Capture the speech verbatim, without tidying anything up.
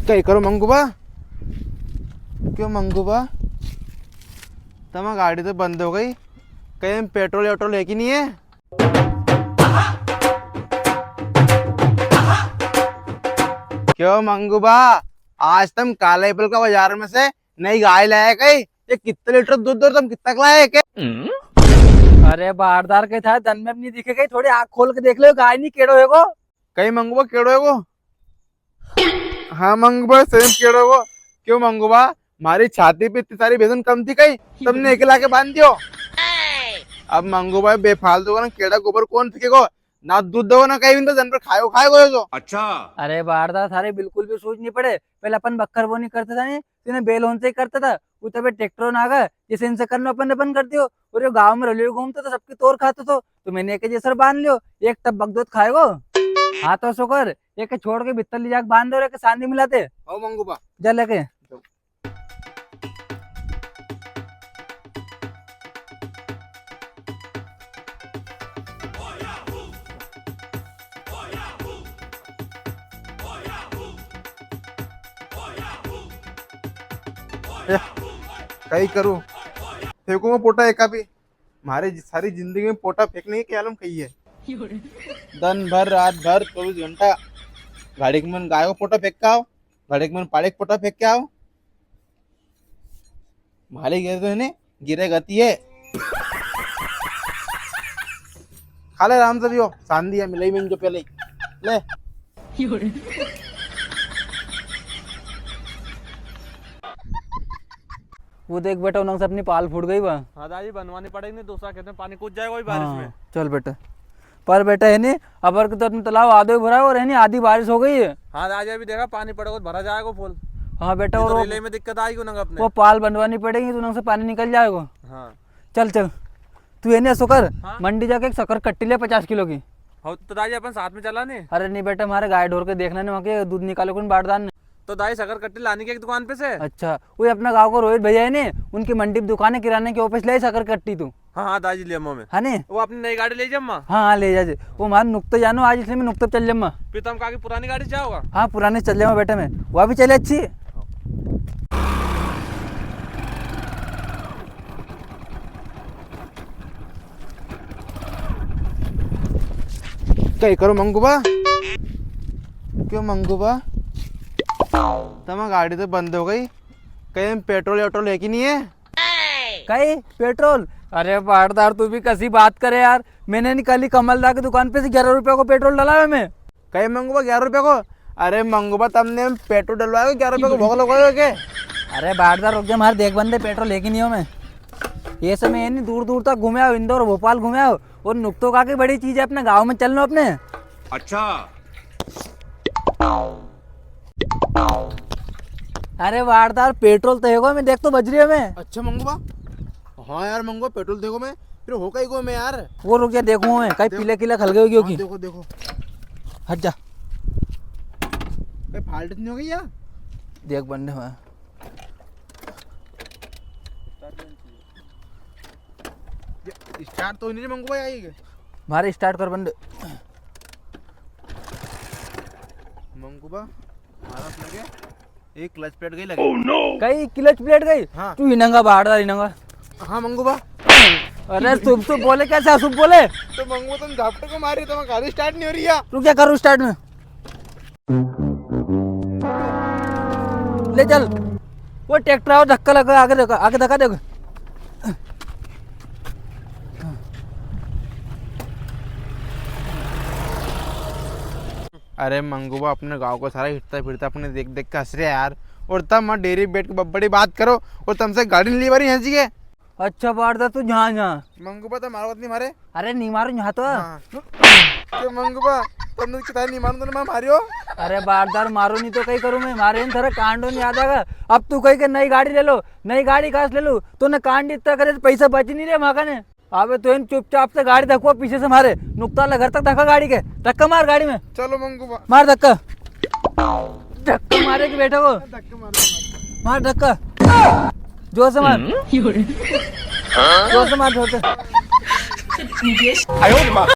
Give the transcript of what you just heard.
कई करो मंगू बा? क्यों मंगू बा, तमा गाड़ी तो बंद हो गई, कई पेट्रोल वेट्रोल है कि नी है? क्यों मंगू बा, आज तम कालापीपल का बाजार में से नई गाय लाया कई? ये कितना लीटर दूध दो, तम कितना लाया के? अरे बारदार, के था दन में नी दिखे कई, थोड़ी आँख खोल के देख लो, गाय नी केड़ो है को। कई मंगू बा, केड़ो है को? हाँ मंगू बा, सही केड़ो है को। क्यों मंगू बा, मारी छाती पे इतनी सारी भैंसन कम थी कई, तमने अकेला के बांध दियो। अब मंगू बा, बेफालतू का ना, केड़ा गोबर कौन फेंकेगो? ना दूध दो ना कई, तो जन पर खायो खायो गयो तो। अच्छा। अरे बारदार, थारे बिल्कुल भी सूझ नी पड़े। पहले अपन बक्खर बोनी करता था नी, तो इन्हें बैल होन से ही करता था। वो तबे ट्रैक्टर ना आ गया, जैसे इनसे करनो अपन ने बंद कर दियो। और ये गाँव में रलियो घूमतो तो सबकी तोर खातो तो, तो मैंने एक जैसर बांध लियो, एक टब बगदोत खाएगो। हाँ तो असो कर, एक छोड़ के भीतर ले जाके बांध दे और एक सांदी मिलाते। आओ मंगू बा। जा लेके। ए, कई करूँ? फेंकूंगा पोटा एका भी। म्हारे जि-, सारी जिंदगी में पोटा फेंकने की क्या आलम कही है। दन भर, रात भर, चौबीस घंटा घड़ीक में गाय को पोटा फेंक के आओ, घड़ीक में पाड़े को पोटा फेंक के आओ। म्हारे गिरे तो है ने, गिरे गति है। खा ले आराम से भी हो, सांदी है, मिलाई में जो पहले ही। ले। वो देख बेटा, उन्होंने से अपनी पाल फूट गई बा। हाँ दाजी, बनवानी पड़ेगी, नी दूसरा खेत में पानी कूद जाएगा वही बारिश हाँ, में। चल बेटा। पर बेटा है नी, अबर के तो अपना तालाब आधो ही भरा है और है नी, आधी बारिश हो गई है। हाँ दाजी, अभी देखा पानी पड़ेगा तो भरा जाएगा फुल। हाँ बेटा, ये और तो वो, रिले में दिक्कत आएगी उन्हें अपने। वो पाल बनवानी पड़ेगी तो उन्हें से पानी निकल जाएगा। हाँ। चल चल, तू है नी असो कर, हाँ? मंडी जाके एक शक्कर कट्टी ले पचास किलो की। हाँ, तो दाजी अपन साथ में चला ने। अरे नी बेटा, म्हारे गाय ढोर के देखना नी, वहाँ के दूध निकालो कौन बारदार ने। तो दाजी शक्कर कट्टी लानी के एक दुकान पे से? अच्छा, वो अपना गाँव को रोहित भैया है नी, उनकी मंडी पे दुकान है किराने की, वापस ले आई शक्कर कट्टी तू। हाँ, हाँ, दाजी ले अम्मा मैं। है नी? वो अपनी नई गाड़ी ले जा अम्मा। हाँ, हाँ, ले जा जे। वो म्हारे नुकते जानो आज, इसलिए मैं नुकते चल जम्मा। फिर तुम कहा कि पुरानी गाड़ी जाओगा? हाँ, पुरानी चल जम्मा बेटा मैं। वो भी चले अच्छी। कई करो मंगू बा? क्यों मंगू बा? तमा गाड़ी तो बंद हो गई, कई पेट्रोल वेट्रोल है कि नी है? कई पेट्रोल? अरे बारदार, तू भी कसी बात करे यार, मैंने नी कल ही कमल दा की दुकान पे से ग्यारह रुपया को पेट्रोल डलावे मैं। कई मंगू बा, ग्यारह रुपया को? अरे मंगू बा, तमने पेट्रोल डलवायो, ग्यारह रुपया को भोग लगायो के? अरे बारदार रुक जा, म्हारे देख बंदे, पेट्रोल लेके नी हो मैं। ये समय ये नी, दूर दूर तक घूमे आओ, इंदौर भोपाल घूमे आओ, और नुकतो का की बड़ी चीज है, अपने गाँव में चलनो अपने। अच्छा। अरे बारदार, पेट्रोल तो हेगो मैं, देख तो बजरी है मैं। अच्छा मंगू बा, हाँ यार मंगू बा, पेट्रोल देखो मैं, फिर हो कई गो मैं यार। वो रुक जा, देखूँ मैं, कई देखो। पीला किला खल गयो क्यों हाँ, की? देखो, देखो। हट जा। कई फाल्ट तो नी हो गई यार? देख बंदे, हाँ। ये स्टार्ट तो नी रे मंगू बा, आई के? म्हारे स्टार्ट कर बंदे। मंगू बा, म्हारा लगे एक क्लच प्लेट गई लगे। Oh no! कई क्लच प्लेट गई? हाँ। तू इनंगा बारदार इनंगा। हाँ मंगू बा। अरे शुभ शुभ बोले, कैसे अशुभ बोले? तो मंगू बा, तुम झापटे को मारी, तुम गाड़ी स्टार्ट नी हो री है। रुक जा, करूँ स्टार्ट मैं। ले चल, वो ट्रैक्टर आओ, धक्का लगा, आगे देखो, आगे धक्का देखो। अरे मंगू बा, अपने गांव को सारा हिटता फिरता अपने देख देख के हंस रहे यार, और तम डेरी बैठ के बब्बड़ी बात करो और तमसे गाड़ी नी ली बारी हंसी के। अच्छा बारदार, तू जा जा। मंगू बा तो मारो नी म्हारे। अरे नी मारो, जा तो। हाँ। तो मंगू बा, तमने कितना नी मारो, तमने मारियो। अरे बारदार, मारो नी तो कई करूँ मैं, म्हारे इन थारा कांडो नी याद आगा। अब तू कई के नई गाड़ी ले लो, नई गाड़ी कास ले लो, तूने कांड इतना करे तो पैसा बच नी रे म्हारा कने। अबे तो इन चुपचाप से गाड़ी धकवा पीछे से म्हारे, नुकता ले घर तक धक्का गाड़ी के, धक्का मार गाड़ी में। चलो मंगू बा। मार धक्का। धक्का मारे कि बैठा वो। धक्का मारो, मारो। मार धक्का। जोर से मार। हम्म। जोर से मार, जोर से। आयो रे माँ।